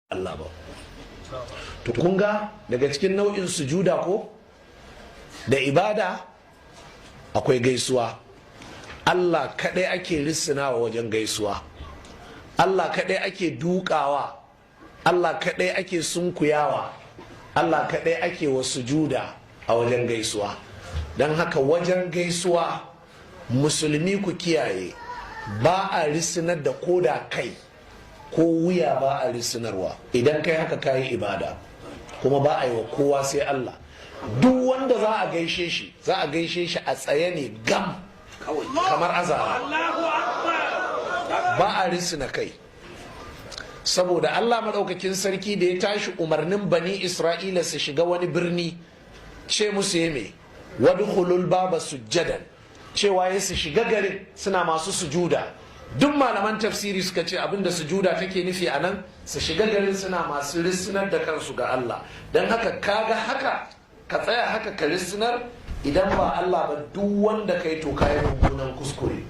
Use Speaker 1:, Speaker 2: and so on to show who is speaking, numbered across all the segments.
Speaker 1: Allah ba. To kun ga daga cikin nau'in sujuda ko da ibada akwai gaisuwa. Allah kaɗai ake risinawa wajen gaisuwa, Allah kaɗai ake dukawa, Allah kaɗai ake sunkuyawa, Allah kaɗai ake wa sujuda a wajen gaisuwa. Don haka wajen gaisuwa, musulmi ku kiyaye, ba a risinar da koda kai ko wuya, ba a risinarwa. Idan kai haka, kayi ibada, kuma ba a yi wa kowa sai Allah. Duk wanda za a gaishe shi, za a gaishe shi a tsaye ne gam kamar azara, ba a risina kai. Saboda Allah maɗaukakin sarki da ya tashi umarnin Bani Isra'ila su shiga wani birni, ce musu ya me? "Wadkhulul baba sujjadan." Cewa ya su shiga garin suna masu sujuda. Duk malaman tafsiri suka ce abinda sujuda take nufi a nan, su shiga garin suna masu risinar da kansu ga Allah. Don haka kaga haka ka tsaya haka ka risinar, idan ba Allah ba duk wanda kai, to kayi mummunan kuskure.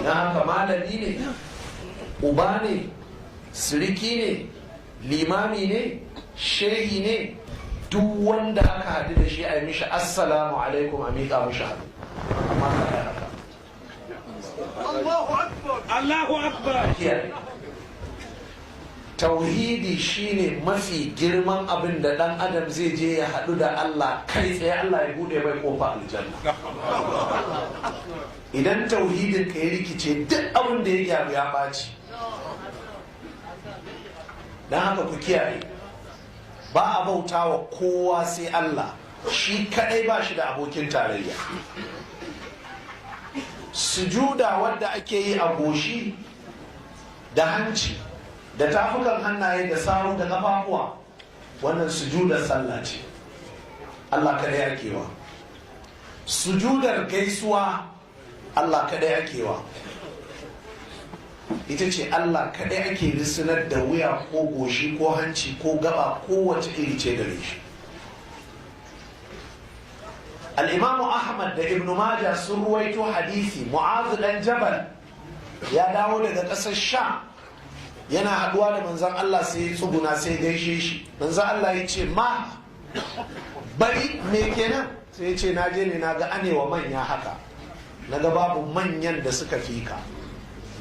Speaker 1: Don haka malami ne, uba ne, siriki ne, limami ne, shehi ne, duk wanda aka haɗu da shi, a yi mishi "Assalamu alaikum", a miƙa mishi hannu, amma ka yi haka.
Speaker 2: Allahu Akbar! Allahu Akbar!
Speaker 1: Kiyaye. Tauhidi shine mafi girman abin da ɗan adam zai je ya haɗu da Allah kai tsaye, Allah ya buɗe mai kofa aljanna. Idan tauhidin ka ya rikice, duk abin da ya gyaru ya ɓaci. Don haka ku kiyaye, ba a bauta wa kowa sai Allah shi kadai, ba shi da abokin tarayya. Sujuda wadda ake yi a goshi da hanci da tafukan hannaye da sawu da kafafuwa, wannan sujudar sallah ce, Allah kadai ake wa. Sujudar gaisuwa, Allah kadai ake wa. Ita ce Allah kadai ake risinar da wuya ko goshi ko hanci ko gaba ko wace iri ce gare shi. Al'imamu Ahmad da Ibn Majah sun ruwaito hadisi, Mu'azu dan Jabal ya dawo daga ƙasar Sham, yana haɗuwa da Manzan Allah sai ya tsuguna sai gaishe shi. Manzan Allah ya ce, "Ma bari, me kenan?" Sai ya ce, "Na je ne na ga anewa manya haka, na ga babu manyan da suka fi ka."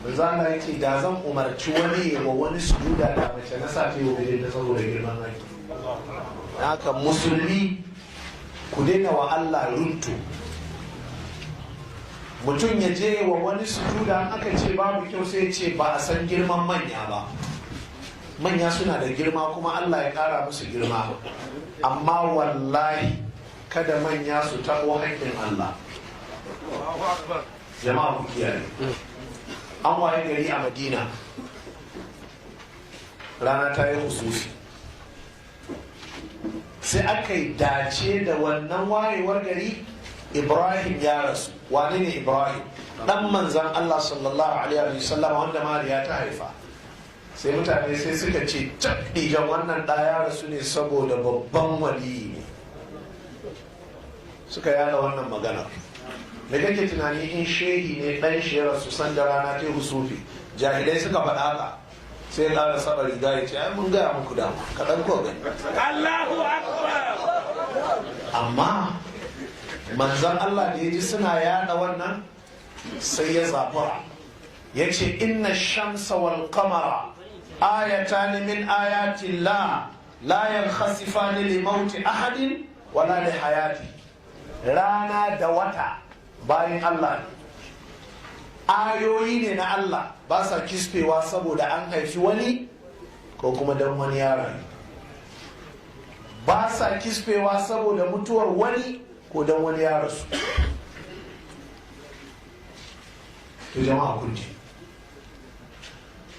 Speaker 1: Manzan Allah ya ce, "Da zan umarci wani wa wani sujuda, da mace na sa ta yi wa da saboda girman haƙi." Haka musulmi, ku daina wa Allah runtu. Mutum ya je wa wani sujuda, aka ce babu kyau, sai ce ba a san girman manya ba. Manya suna da girma, kuma Allah ya kara musu girma, amma wallahi kada manya su taɓo haƙƙin Allah. Jama'a ku kiyaye. An waye gari a Madina, rana ta yi husufi. Sai aka yi dace da wannan wayewar gari Ibrahim ya rasu. Wane ne Ibrahim? Dan Manzan Allah sallallahu alaihi wasallam, wanda Mariya ta haifa. Sai mutane sai suka ce, "Dijan, wannan ɗa ya rasu ne saboda babban waliyi ne." Suka yada wannan magana. Me kake tunani in shehi ne ɗan shi ya rasu sanda rana ta husufi, jahilai suka faɗa haka? Sai ƙara saba riga ya ce, "Ai mun gaya muku dama kaɗan ko gani."
Speaker 2: Allahu Akbar!
Speaker 1: Amma Manzan Allah da ya ji suna yada wannan, sai ya zafura ya ce, "Inna shamsa wal qamara ayatan min ayati Allah, la yankhasifani li mauti ahadin wala li hayati." Rana da wata bayan Allah ne, ayoyi ne na Allah, ba sa kisfewa saboda an haifi wani ko kuma don wani ya rayu, ba sa kisfewa saboda mutuwar wani ko don wani ya rasu. To jama'a, kun ji,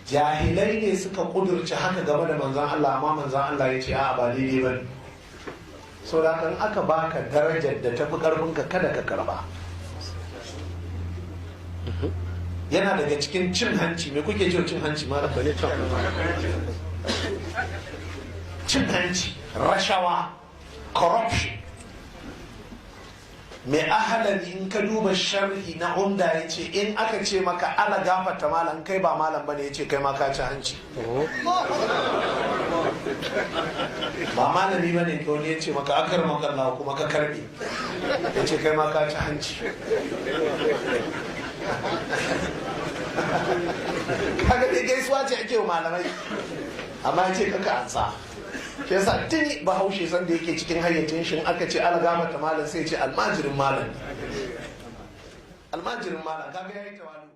Speaker 1: jahilai ne suka kudurci haka game da Manzan Allah, amma Manzan Allah ya ce, "A'a, ba daidai ba ne." Sau da kan aka baka darajar da tafi karfinka, kada ka karba. Yana daga cikin cin hanci. Me kuke ce cin hanci ma? Cin hanci, rashawa, corruption. Mai ahalari, in ka duba sharhi na Umda, ya ce in aka ce maka "Ala gafarta malam", kai ba malam bane, ya ce kai ma ka ci hanci. Ba malami bane ka wani ya ce maka "Akar makalla", kuma ka karbe, ya ce kai ma ka ci hanci. Kaga dai gaisuwa ce ake wa malamai, amma ya ce kaka ansa. Shi yasa tuni Bahaushe, sanda yake cikin hayyacin shi, aka ce "Ala gafarta malam", sai ce almajirin malam, almajirin malam. Kaga yayi tawadu.